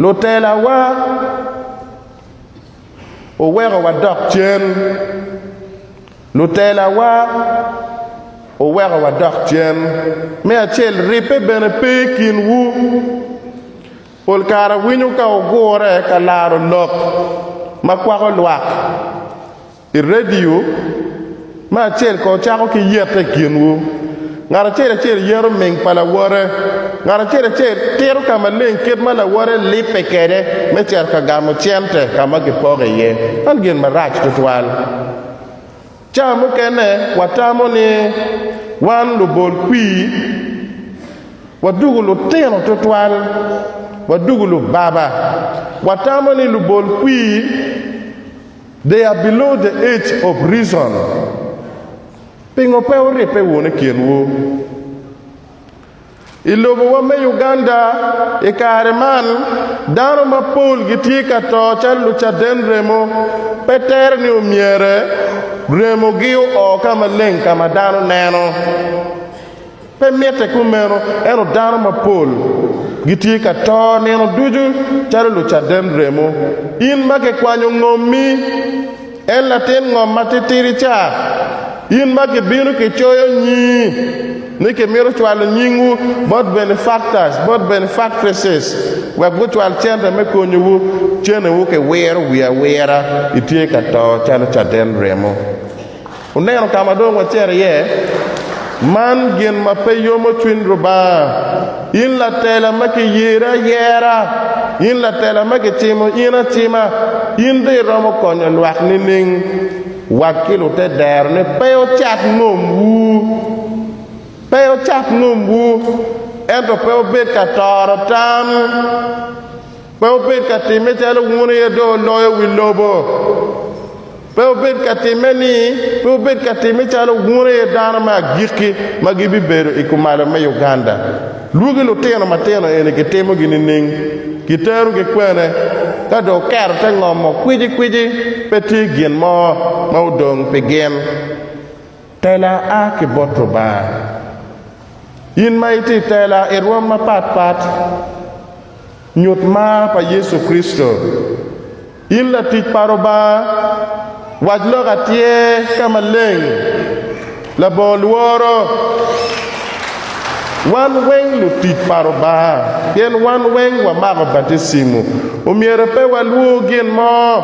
Lutelawa oweko wadok cen. Lutelawa oweko wadok cen. Me acel, ribbe bene pe i kinwu. Pol kare awinyo ka wugure ka laro lok ma kwako lwak i redio, me acel kono cako ki yete i kinwu. Ngat acel acel yeto ming pa lawote. Ngat acel acel tito ka maleng kit ma lawote libbe kwede me cito ka gamo cente ka ma kipoko iye. Man gin marac tutwal. Ca mukene watamo ni wan lubol kwir wadugo lutino tutwal, wadugo lubaba. Watamo ni lubol kwir they are below the age of reason. Pingo pe wuribbe wunu i kinwu? I lobowa me Uganda i kare man, dano mapol gitye ka to calo lucaden remo. Pe tere ni omyere remogi oo ka maleng ka ma dano neno. Pe mitte kumeno, ento dano mapol gitye ka to nino ducu calo lucaden remo. In ma kikwanyo ngommi, en latin ngom matitidi ca, in ma kibino kicoyo nyingi ni kimito cwalo nyingwu bot benefactors, bot benefactresses wek gucwal cente me konyowu, cennewu kiwiro wi awira, itye ka to calo caden remo. Wuneno ka ma dong wacito iye? Man gin ma pe yomo cwiny Rubanga. In latela ma kiyeri ayera, in latela ma kicimo in acima, in dong iromo konyo lwak nining? Wac ki lutedero ni pe wucat ngomwu, pe wucat ngomwu, ento pe wubed ka toro tam. Pe wubed ka timme calo wun aye dong wuloyo wi lobo. Pe wubed ka timme ni, pe wubed ka timme calo wun aye dano me agikki ma gibibedo i kumalo me Uganda. Lwogi lutino matino eni kitimogi nining? Kiterogi kwene? Ka dong wuketo te ngom-mo kwicikwici, pe tye gin mo ma odong pi gin. Tela a ki bot Rubanga. In ma itye i tela i rwom mapatpat, nyut mar pa Yecu Kricito. In latic pa Rubanga, wac lok atyer ka maleng, labongo lworo. Wan weng lutic pa Rubanga, pien wan weng wamako baticimo. Omyero pe walwor gin mo.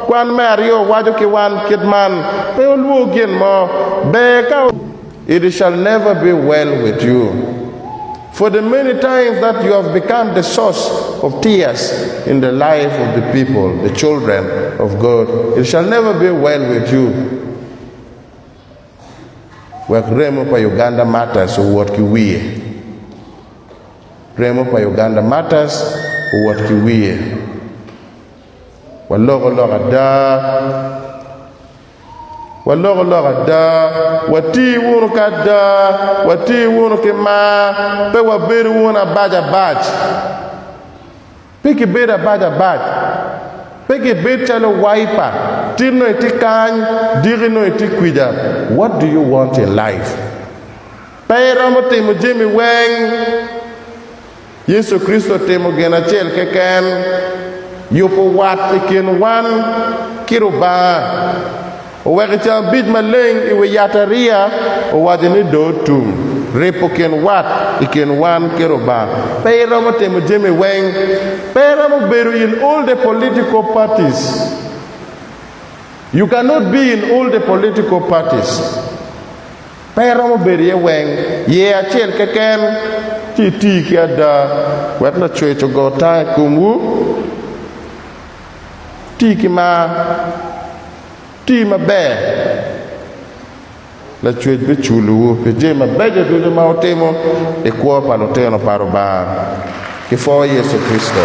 Kwan me aryo waco ki wan kit man, Pe wulwor gin mo. Ber ka. It shall never be well with you, for the many times that you have become the source of tears in the life of the people, the children of God, it shall never be well with you. Wek remo pa Uganda Martyrs owot ki wiye. Remo pa Uganda Martyrs owot ki wiye. Waloko lok ada. Waloko lok ada, wati wunu ki ada, wati wunu ki mar, pe wabedo wunu abac abac. Pe kibedo abac abac, pe kibed calo waipa, tin nongo itye kany, diki nongo itye kwica. What do you want in life? Pe iromo timo jami weng. Yecu Kricito otimo gin acel keken, yubo wat i kin wan ki Rubanga. Oweko i ceng abic maleng i wi yatariya, owaco ni dong otum, ripo kin wat i kin wan ki Rubanga. Pe iromo timo jami weng. Pe iromo bedo in all the political parties. You cannot be in all the political parties. Pe iromo bedo iye weng. Yer acel keken ci iti ki ada wek Lacwec ogo tango i komwu. Ti ki mar. Ti maber. Lacwec biculowu pi jami mabeco ducu ma wutimo i kwo pa lutino pa Rubanga. Ki pwo Yecu Kricito.